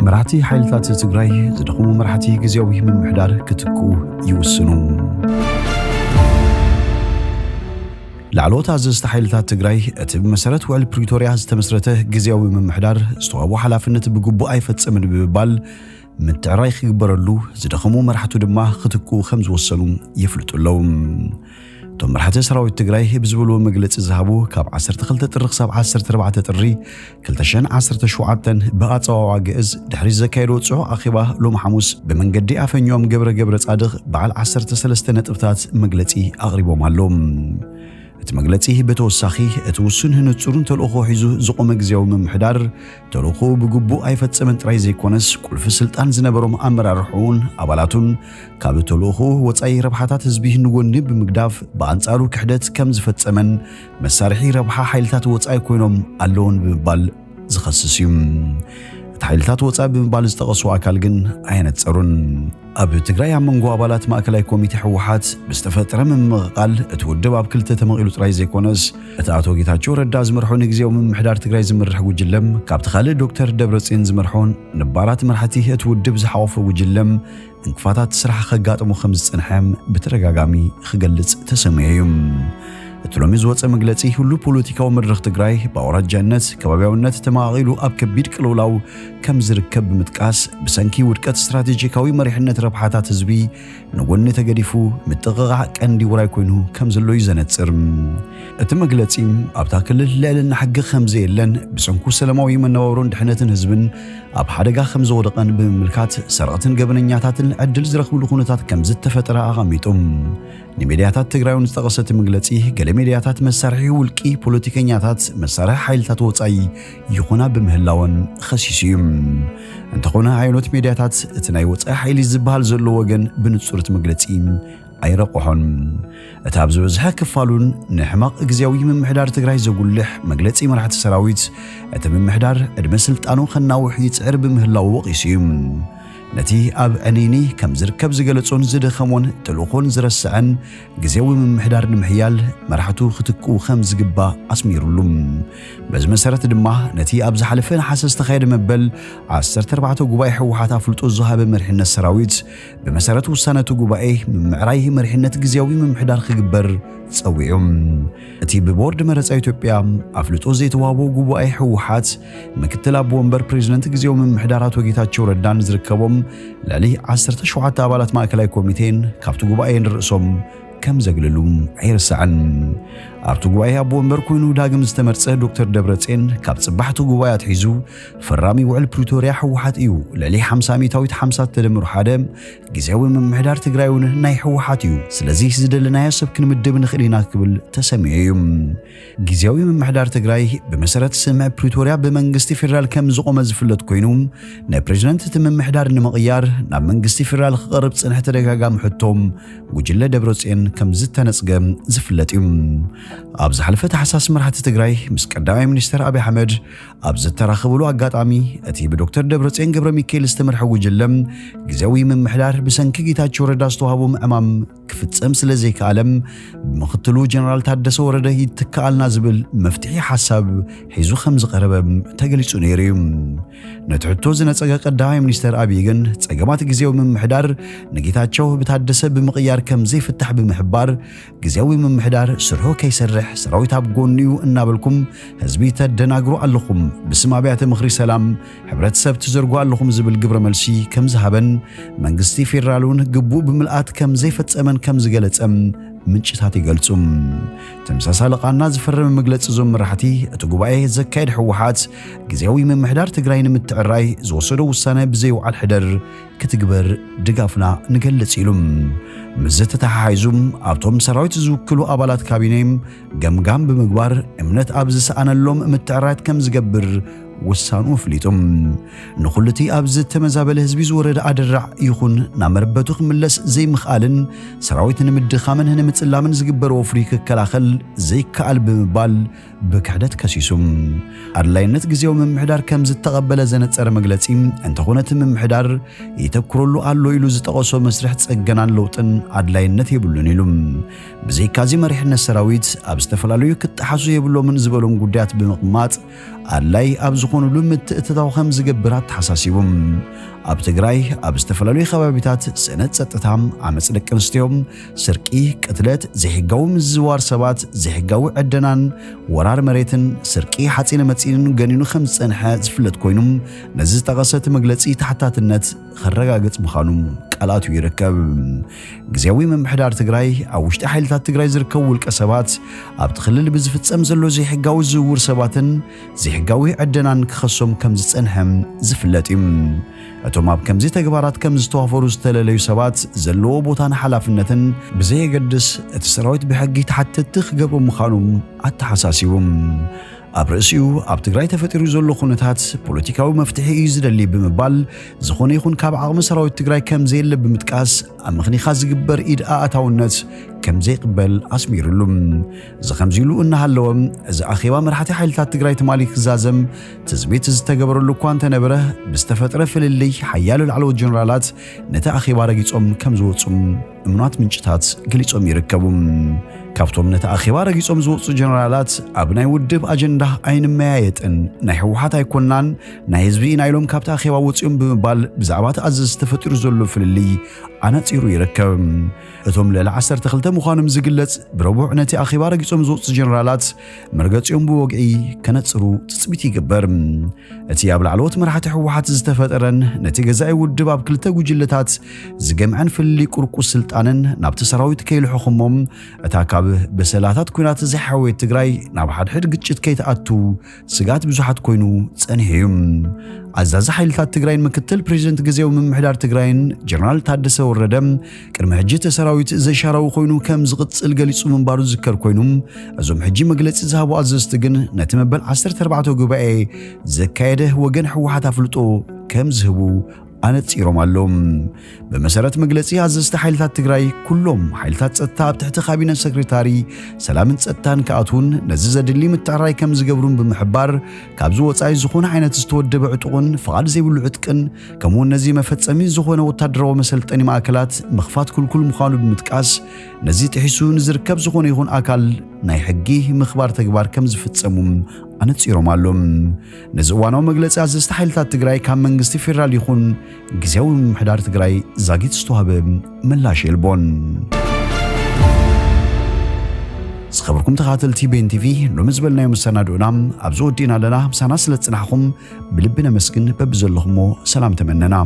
መራሕቲ ሓይልታት ትግራይ ዝደኸሙ መራሕቲ ግዝያዊ ምምሕዳር ክትክኡ ይውስኑ። ላዕለዎት ኣዘዝቲ ሓይልታት ትግራይ እቲ ብመሰረት ውዕል ፕሪቶርያ ዝተመስረተ ግዝያዊ ምምሕዳር ዝተዋህቦ ሓላፍነት ብግቡእ ኣይፈጸምን ብምባል ምትዕራይ ክግበረሉ፣ ዝደኸሙ መራሕቱ ድማ ክትክኡ ከም ዝወሰኑ የፍልጡ ኣለዉ። እቶም መራሕቲ ሰራዊት ትግራይ ብዝበልዎ መግለጺ ዝሃቡ ካብ ዓሰርተ ክልተ ጥሪ ክሳብ ዓሰርተ ኣርባዕተ ጥሪ ክልተ ሽሕን ዓሰርተ ሸውዓተን ብኣጸዋውዓ ግእዝ ድሕሪ ዘካየድዎ ጽዑቕ ኣኼባ ሎሚ ሓሙስ ብመንገዲ ኣፈኛኦም ገብረ ገብረ ጻድቕ በዓል ዓሰርተ ሰለስተ ነጥብታት መግለጺ ኣቕሪቦም ኣለዉ። እቲ መግለጺ ብተወሳኺ እቲ ውሱን ንጹርን ተልእኾ ሒዙ ዝቖመ ግዝያዊ ምምሕዳር ተልእኾኡ ብግቡእ ኣይፈጸመን ጥራይ ዘይኮነስ ቁልፊ ስልጣን ዝነበሮም ኣመራርሕኡን ኣባላቱን ካብ ተልእኾኡ ወጻኢ ረብሓታት ህዝቢ ንጎኒ ብምግዳፍ ብኣንጻሩ ክሕደት ከም ዝፈጸመን መሳርሒ ረብሓ ሓይልታት ወጻኢ ኮይኖም ኣለውን ብምባል ዝኸስስ እዩ። እቲ ሓይልታት ወጻኢ ብምባል ዝጠቐሶ ኣካል ግን ኣየነጸሩን። ኣብ ትግራይ ኣብ መንጎ ኣባላት ማእከላይ ኮሚቴ ህወሓት ብዝተፈጠረ ምምቕቓል እቲ ውድብ ኣብ ክልተ ተመቒሉ ጥራይ ዘይኮነስ እቲ ኣቶ ጌታቸው ረዳ ዝመርሖ ንግዜያዊ ምምሕዳር ትግራይ ዝምርሕ ጉጅለ ካብቲ ካልእ ዶክተር ደብረጽዮን ዝመርሖ ነባራት መራሕቲ እቲ ውድብ ዝሓቖፈ ጉጅለ እንቅፋታት ስራሕ ከጋጥሞ ከም ዝጸንሐ ብተደጋጋሚ ክገልጽ ተሰሚዑ እዩ። እቲ ሎሚ ዝወጸ መግለጺ ኩሉ ፖለቲካዊ መድረኽ ትግራይ ብኣውራጃነት፣ ከባብያውነት ተመቓቒሉ ኣብ ከቢድ ቅልውላው ከም ዝርከብ ብምጥቃስ ብሰንኪ ውድቀት ስትራቴጂካዊ መሪሕነት ረብሓታት ህዝቢ ንጎኒ ተገዲፉ ምጥቕቓዕ ቀንዲ ውራይ ኮይኑ ከም ዘሎ እዩ ዘነጽር። እቲ መግለጺ ኣብታ ክልል ልዕልና ሕጊ ከም ዘየለን ብሰንኩ ሰላማዊ መነባብሮን ድሕነትን ህዝብን ኣብ ሓደጋ ከም ዘወደቐን ብምምልካት ሰረቕትን ገበነኛታትን ዕድል ዝረኽብሉ ኩነታት ከም ዝተፈጠረ ኣቐሚጡ። ንሜድያታት ትግራይ እውን ዝጠቐሰ እቲ መግለጺ ገለ ሜድያታት መሳርሒ ውልቂ ፖለቲከኛታት መሳርሒ ሓይልታት ወጻኢ ይኾና ብምህላወን ኸሲሱ እዩ። እንተኾነ ኣየኖት ሜድያታት እቲ ናይ ወጻኢ ሓይሊ ዝበሃል ዘሎ ወገን ብንጹር እቲ መግለጺ ኣይረቑሖን። እቲ ኣብ ዝበዝሐ ክፋሉን ንሕማቕ ግዝያዊ ምምሕዳር ትግራይ ዘጉልሕ መግለጺ መራሕቲ ሰራዊት እቲ ምምሕዳር ዕድመ ስልጣኑ ከናውሕ ይጽዕር ብምህላው ወቒሱ እዩ። ነቲ ኣብ ዕንይኒ ከም ዝርከብ ዝገለጾን ዝደኸሞን ተልእኾን ዝረስዐን ግዝያዊ ምምሕዳር ንምሕያል መራሕቱ ክትክኡ ከም ዝግባእ ኣስሚሩሉ። በዚ መሰረት ድማ ነቲ ኣብ ዝሓለፈ ነሓሰ ዝተኻየደ መበል ዓሰርተ ኣርባዕተ ጉባኤ ህወሓት ኣፍልጦ ዝሃበ መሪሕነት ሰራዊት ብመሰረት ውሳነ እቲ ጉባኤ ምምዕራይ መሪሕነት ግዝያዊ ምምሕዳር ክግበር ጸዊዑ። እቲ ብቦርድ መረጻ ኢትዮጵያ ኣፍልጦ ዘይተዋህቦ ጉባኤ ህወሓት ምክትል ኣቦ ወንበር ፕሬዚደንት ግዝያዊ ምምሕዳር ኣቶ ጌታቸው ረዳን ዝርከቦም ልዕሊ ዓሰርተ ሸውዓተ ኣባላት ማእከላይ ኮሚቴን ካብቲ ጉባኤ ንርእሶም ከም ዘግለሉ ኣይርሳዕን። ኣብቲ ጉባኤ ኣቦ ወንበር ኮይኑ ዳግም ዝተመርጸ ዶክተር ደብረጽዮን ካብ ጽባሕቲ ጉባኤ ኣትሒዙ ፈራሚ ውዕል ፕሪቶርያ ህወሓት እዩ። ልዕሊ ሓምሳ ሚእታዊት ሓምሳ ተደምሩ ሓደ ግዝያዊ ምምሕዳር ትግራይ እውን ናይ ህወሓት እዩ። ስለዚ ዝደለናዮ ሰብ ክንምድብ ንኽእል ኢና ክብል ተሰሚዑ እዩ። ግዝያዊ ምምሕዳር ትግራይ ብመሰረት ስምምዕ ፕሪቶርያ ብመንግስቲ ፌደራል ከም ዝቖመ ዝፍለጥ ኮይኑ ንፕሬዚደንት እቲ ምምሕዳር ንምቕያር ናብ መንግስቲ ፌደራል ክቐርብ ዝጸንሐ ተደጋጋሚ ሕቶ ጉጅለ ደብረጽዮን ከም ዝተነጽገ ዝፍለጥ እዩ። ኣብ ዝሓለፈ ታሕሳስ መራሕቲ ትግራይ ምስ ቀዳማይ ሚኒስተር ኣብይ ኣሕመድ ኣብ ዝተራኸብሉ ኣጋጣሚ እቲ ብዶክተር ደብረጽዮን ገብረ ሚካኤል ዝተመርሐ ጉጅለ ግዝያዊ ምምሕዳር ብሰንኪ ጌታቸው ረዳ ዝተዋህቦ ምዕማም ክፍጸም ስለ ዘይከኣለ ብምኽትሉ ጀነራል ታደሰ ወረደ ይትከኣልና ዝብል መፍትሒ ሓሳብ ሒዙ ከም ዝቐረበ ተገሊጹ ነይሩ እዩ። ነቲ ሕቶ ዝነጸገ ቀዳማይ ሚኒስተር ኣብይ ግን ጸገማት ግዝያዊ ምምሕዳር ንጌታቸው ብታደሰ ብምቕያር ከም ዘይፍታሕ ብምሕባር ግዝያዊ ምምሕዳር ስርሑ ከይሰርሕ ሰራዊት ኣብ ጎኑ እዩ እናበልኩም ህዝቢ ተደናግሩ ኣለኹም፣ ብስም ኣብያተ ምኽሪ ሰላም ሕብረተሰብ ትዘርጉ ኣለኹም ዝብል ግብረ መልሲ ከም ዝሃበን መንግስቲ ፌደራል እውን ግቡእ ብምልኣት ከም ዘይፈጸመን ከም ዝገለጸ ምንጭታት ይገልጹ። ተመሳሳሊ ቃና ዝፈረመ መግለጺ እዞም መራሕቲ እቲ ጉባኤ ዘካየድ ህወሓት ግዝያዊ ምምሕዳር ትግራይ ንምትዕራይ ዝወሰዶ ውሳነ ብዘይውዓል ሕደር ክትግበር ድጋፍና ንገልጽ ኢሉ። ምስዚ ተተሓሒዙ ኣብቶም ሰራዊት ዝውክሉ ኣባላት ካቢኔ ገምጋም ብምግባር እምነት ኣብ ዝሰኣነሎም ምትዕራያት ከም ዝገብር ውሳኑ ኣፍሊጡ። ንኹሉ እቲ ኣብ ዝተመዛበለ ህዝቢ ዝወረደ ኣደራዕ ይኹን ናብ መረበቱ ክምለስ ዘይምኽኣልን ሰራዊት ንምድኻምን ንምጽላምን ዝግበር ወፍሪ ክከላኸል ዘይከኣል ብምባል ብክሕደት ከሲሱ። ኣድላይነት ግዜያዊ ምምሕዳር ከም ዝተቐበለ ዘነጸረ መግለጺ፣ እንተኾነ እቲ ምምሕዳር የተኩረሉ ኣሎ ኢሉ ዝጠቐሶ መስርሕ ጽገናን ለውጥን ኣድላይነት የብሉን ኢሉ። ብዘይካዚ መሪሕነት ሰራዊት ኣብ ዝተፈላለዩ ክጠሓሱ የብሎምን ዝበሎም ጉዳያት ብምቕማጥ ኣድላይ ኣብ ዝኾኑሉ ምትእትታው ከም ዝገብር ኣተሓሳሲቡ። ኣብ ትግራይ ኣብ ዝተፈላለዩ ከባቢታት ስእነት ጸጥታ፣ ዓመፅ ደቂ ኣንስትዮ፣ ስርቂ፣ ቅትለት፣ ዘይሕጋዊ ምዝዝዋር ሰባት፣ ዘይሕጋዊ ዕደናን ወራር መሬትን ስርቂ ሓፂነ መፂንን ገኒኑ ከም ዝፀንሐ ዝፍለጥ ኮይኑ፣ ነዚ ዝጠቐሰ እቲ መግለፂ ተሓታትነት ከረጋግፅ ምዃኑ ቃል ኣትዩ ይርከብ። ግዜያዊ ምምሕዳር ትግራይ ኣብ ውሽጢ ሓይልታት ትግራይ ዝርከቡ ውልቀ ሰባት ኣብቲ ክልል ብዝፍጸም ዘሎ ዘይሕጋዊ ዝውውር ሰባትን ዘይሕጋዊ ዕደናን ክኸሶም ከም ዝጸንሐ ዝፍለጥ እዩ። እቶም ኣብ ከምዚ ተግባራት ከም ዝተዋፈሩ ዝተለለዩ ሰባት ዘለዎ ቦታን ሓላፍነትን ብዘየገድስ፣ እቲ ሰራዊት ብሕጊ ተሓተትቲ ክገብሩ ምዃኑ ኣተሓሳሲቡ። ኣብ ርእሲኡ ኣብ ትግራይ ተፈጢሩ ዘሎ ኩነታት ፖለቲካዊ መፍትሒ እዩ ዝደሊ ብምባል፣ ዝኾነ ይኹን ካብ ዓቕሚ ሰራዊት ትግራይ ከም ዘየለ ብምጥቃስ፣ ኣብ ምኽኒኻ ዝግበር ኢድ ኣእታውነት ከም ዘይቅበል ኣስሚሩሉ። እዚ ከምዚ ኢሉ እናሃለወ፣ እዚ ኣኼባ መራሕቲ ሓይልታት ትግራይ ትማሊ ክዛዘም ትጽቢት ዝተገበረሉ እኳ እንተነበረ፣ ብዝተፈጥረ ፍልልይ ሓያሎ ላዕለዎት ጀነራላት ነቲ ኣኼባ ረጊጾም ከም ዝወጹ እምኗት ምንጭታት ገሊጾም ይርከቡ። ካብቶም ነቲ ኣኼባ ረጊጾም ዝወጹ ጀነራላት፣ ኣብ ናይ ውድብ ኣጀንዳ ኣይንመያየጥን፣ ናይ ህወሓት ኣይኮንናን፣ ናይ ህዝቢ ኢና ኢሎም ካብቲ ኣኼባ ወጺኦም ብምባል ብዛዕባ እቲ ኣዘዝ ተፈጢሩ ዘሎ ፍልልይ ኣነጺሩ ይርከብ። እቶም ልዕሊ ዓሰርተ ክልተ ምዃኖም ዝግለጽ ብረቡዕ ነቲ ኣኼባ ረጊጾም ዝወጹ ጀነራላት መርገጺኦም ብወግዒ ከነጽሩ ትጽቢት ይግበር። እቲ ኣብ ላዕለዎት መራሕቲ ህወሓት ዝተፈጠረን ነቲ ገዛኢ ውድብ ኣብ ክልተ ጉጅለታት ዝገምዐን ፍልልይ ቁርቁስ ስልጣንን ናብቲ ሰራዊት ከይልሕኹሞም፣ እታ ካብ በሰላታት ኲናት ዝሓወየት ትግራይ ናብ ሓድሕድ ግጭት ከይትኣቱ ስግኣት ብዙሓት ኮይኑ ጸኒሑ እዩ። ኣዛዚ ሓይልታት ትግራይን ምክትል ፕሬዚደንት ግዜያዊ ምምሕዳር ትግራይን ጀነራል ታደሰ ወረደ፣ ቅድሚ ሕጂ እቲ ሰራዊት ዘይሻራዊ ኮይኑ ከም ዝቕጽል ገሊጹ ምንባሩ ዝዝከር ኮይኑ፣ እዞም ሕጂ መግለጺ ዝሃቡ ኣዘዝቲ ግን ነቲ መበል ዓሰርተ ኣርባዕተ ጉባኤ ዘካየደ ወገን ህወሓት ኣፍልጦ ከም ዝህቡ ኣነጺሮም ኣለዉ። ብመሰረት መግለጺ ኣዘዝቲ ሓይልታት ትግራይ፣ ኩሎም ሓይልታት ጸጥታ ኣብ ትሕቲ ካቢነ ሴክሬታሪ ሰላምን ጸጥታን ክኣትዉን ነዚ ዘድሊ ምትዕራይ ከም ዝገብሩን ብምሕባር፣ ካብዚ ወጻኢ ዝኾነ ዓይነት ዝተወደበ ዕጡቕን ፍቓድ ዘይብሉ ዕጥቅን፣ ከምኡውን ነዚ መፈጸሚ ዝኾነ ወታደራዊ መሰልጠኒ ማእከላት ምኽፋት ክልኩል ምዃኑ ብምጥቃስ፣ ነዚ ጥሒሱ ንዝርከብ ዝኾነ ይኹን ኣካል ናይ ሕጊ ምኽባር ተግባር ከም ዝፍጸሙ ኣነጺሮም ኣለዉ። ነዚ እዋናዊ መግለጺ ኣዘዝቲ ሓይልታት ትግራይ ካብ መንግስቲ ፌደራል ይኹን ግዜያዊ ምምሕዳር ትግራይ ዛጊት ዝተዋህበ ምላሽ የልቦን። ዝኸበርኩም ተኸታተልቲ ቤን ቲቪ፣ ሎሚ ዝበልናዮ መሰናድኡና ኣብዚ ወዲእና ኣለና። ምሳና ስለ ዝጽናሕኹም ብልቢ ነመስግን። በብዘለኹሞ ሰላም ተመነና።